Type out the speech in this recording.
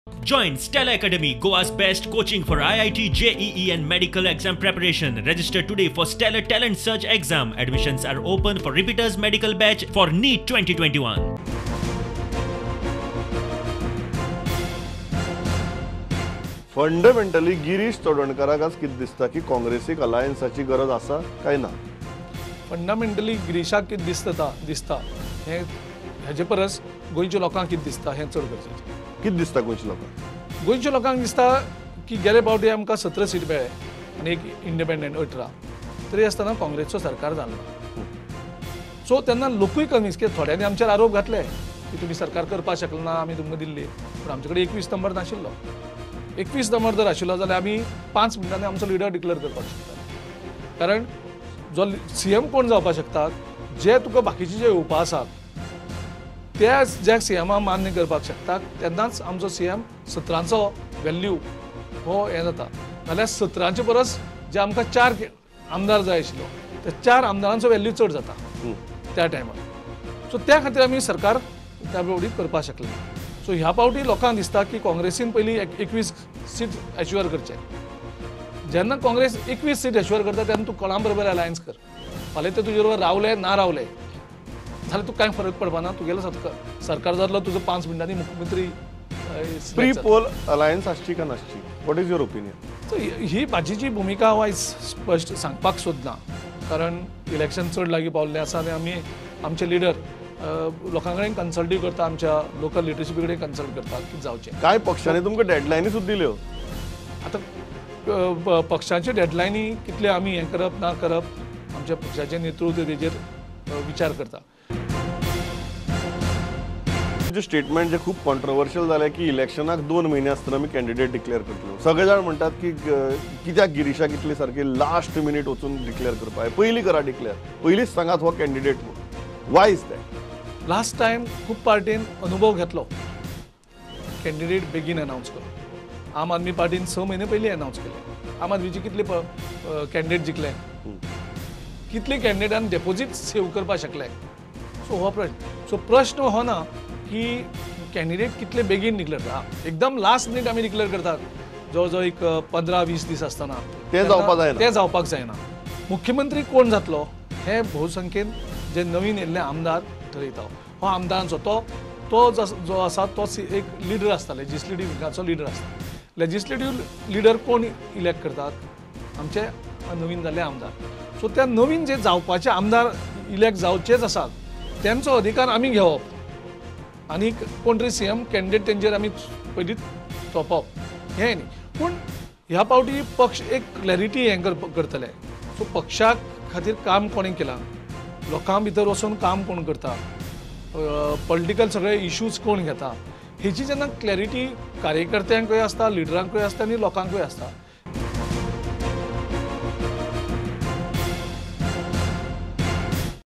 Join Stella Academy, Goa's best coaching for IIT, JEE and medical exam preparation. Register today for Stellar Talent Search exam. Admissions are open for repeaters medical batch for NEET 2021. Fundamentally Girish चोडणकाराक आज कितें दिसता की काँग्रेसीक अलायन्साची गरज आसा काय ना? Fundamentally गिरीशाक कितें दिसता दिसता हें हेजे परस गोंयच्या लोकांक कितें दिसता हें चड गरजेचें. कितें दिसता गोंयच्या लोकांक? गोंयच्या लोकांक दिसता की गेले फावटी आमकां 17 सीट मेळ्ळे आनी एक इंडिपेंडंट 18, तरी आसतना काँग्रेसचो सरकार जालो ना. सो तेन्ना लोकूय कन्विन्स की थोड्यांनी आमचेर आरोप घातले की तुमी सरकार करपाक शकले ना, आमी तुमकां दिल्ली, पूण आमचे कडेन 21 नंबर नाशिल्लो. 21 नंबर जर आशिल्लो जाल्यार आमी 5 मिनटांनी आमचो लिडर डिक्लेअर करपाक शकता. कारण जो सीएम कोण जावपाक शकता, जे तुका बाकीचे जे येवपा आसात त्या ज्या सीएमा मान्य करपाक शकता तेन्नाच आमचो सीएम 17चो व्हॅल्यू हो हें जाता. नाल्यार 17चे परस जे आमकां 4 आमदार जाय आशिल्लो त्या 4 आमदारांचो व्हॅल्यू चड जाता त्या टायमार. सो त्या खातीर आमी सरकार त्या फावटी करपाक शकले. सो ह्या फावटी लोकांक दिसता की काँग्रेसीन पयलीं 21 सीट एश्युअर करचे. जेन्ना काँग्रेस 21 सीट एश्युअर करता तेन्ना तूं कोणा बरोबर अलायन्स कर, फाल्यां ते तुजे बरोबर रावले ना रावले जाल्यार तुका कांय फरक पडपाना, तुगेलो सरकार जातलो, तुजो 5 मिनटांनी मुख्यमंत्री. प्री पोल अलायन्स आसची काय नासची, what is your opinion? So ही म्हाजी जी भुमिका हांव आयज स्पश्ट सांगपाक सोदना, कारण इलेक्शन चड लागीं पावल्लें आसा आनी आमी आमचे लिडर लोकां कडेन कन्सल्टूय करता, आमच्या लोकल लिडरशिपी कडेन कन्सल्ट करता की जावचें. कांय पक्षांनी तुमकां डेडलायनी सुद्दां दिल्यो. आतां पक्षाच्यो डेडलायनी कितले आमी हें करप ना करप आमच्या पक्षाचें नेतृत्व तेजेर विचार करता. स्टेटमेंट जे खूब कॉन्ट्रोवर्शियल जालें की इलेक्शनाक 2 म्हयने आसतना आमी कॅन्डिडेट डिक्लेअर करतले. सगळे जाण म्हणटात की कित्याक गिरीशाक इतले सारके लास्ट मिनीट वचून डिक्लेअर करपाक, पयलीं करा डिक्लेअर, पयलींच सांगात हो कॅन्डिडेट म्हणून. Why is that? Last time खूब पार्टीन अनुभव घेतलो कॅन्डिडेट बेगीन अनावन्स करून. आम आदमी पार्टीन 6 म्हयने पयलीं अनावन्स केले. आम आदमीचे कितले कॅन्डिडेट जिखले, कितले कॅन्डिडेटान डेपोजीट सेव करपाक शकले. सो हो प्रश्न. सो प्रश्न हो ना की कॅन्डिडेट कितले बेगीन डिक्लेअर जाता, एकदम लास्ट मिनीट आमी डिक्लेअर करतात जवळ जवळ एक 15-20 दीस आसतना, ते जावपाक जायना, ते जावपाक जायना. मुख्यमंत्री कोण जातलो हे भोवसंख्येन जे नवीन येयल्ले आमदार ठरयता. हो आमदारांचो तो तो जो आसा तो एक लिडर आसता, लेजिस्लेटीव विंगाचो लिडर आसता. लेजिस्लेटीव लिडर कोण इलेक्ट करतात? आमचे नवीन जाल्ले आमदार. सो त्या नवीन जे जावपाचे आमदार इलेक्ट जावचेच आसात तेंचो अधिकार आमी घेवप आनी कोण तरी सीएम कॅन्डिडेट तेंचेर आमी पयलींच तोपप हें न्ही. पूण ह्या फावटी पक्ष एक क्लॅरिटी हें करतले. सो पक्षा खातीर काम कोणें केलां, लोकां भितर वचून काम कोण करता, पॉलिटिकल सगळे इश्यूज कोण घेता, हेची जेन्ना क्लॅरिटी कार्यकर्त्यांकूय आसता, लिडरांकूय आसता आनी लोकांकूय आसता,